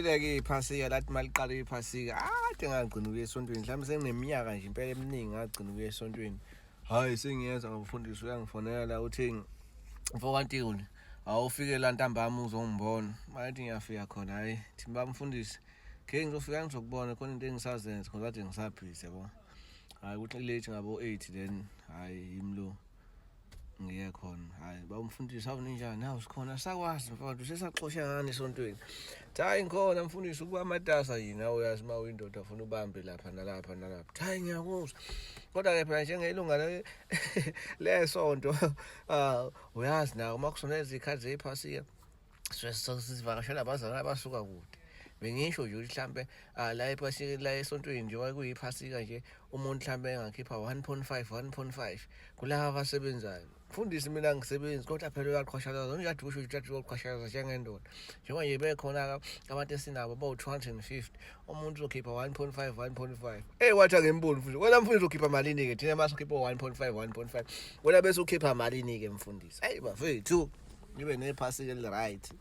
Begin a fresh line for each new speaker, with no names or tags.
Ke iphasika lathi maliqala iphasika, ade ngagcina ukuya esontweni. Mhlawumbe sengineminyaka nje impela eminingi ngagcina ukuya esontweni. Hhayi, sengiyenza ngomfundisi, uyangifonela la, uthi, "Mfo kaNtuli, awufike la ntambama uzongibona." Mayethi ngiyafika khona, hhayi, thi bamfundisi, khe ngizofika ngizokubona, khona into engisazenza khona, kade ngisabhizi, yabo. Hhayi, kuthi late ngabo-8 then, hhayi, yimi lo ngiye khona. Hhayi, bamfundisi, hawu, ninjani? Hawu, sikhona, sakwazi mfowethu, sesaxosha ngani esontweni? Thi, hhayi, ngikhona mfundisi, ukuba amatasa yini, awu, uyazi uma uyindoda ufuna ubambe lapha nalapha nalapha. Thi, hhayi, ngiyakuzwa, kodwa-ke phela njengelunga lesonto, uyazi nawo uma kusondela izikhathi zephasika sivakashela abazalwane abasuka kude. Bengisho nje ukuthi mhlampe la ephasika, la esontweni njengoba kuyiphasika nje, umuntu mhlampe engakhipha 1.5 1.5 kulaba abasebenzayo. Mfundisi, mina angisebenzi, kodwa phela uyaqhwashalaza unjade, usho ukuthi uyoqhwashalaza njengendoda, njengoba nje bekhona abantu esinabo bawu-250, umuntu uzokhipha 1.5 1.5. Eyi, wathi angimboni mfundisi. Wena mfundisi ukhipha malini-ke? Thina mase ukhipha 1.5 1.5, wena bese ukhipha malini-ke mfundisi? Eyi bafethu, nibe nephasika eli-right.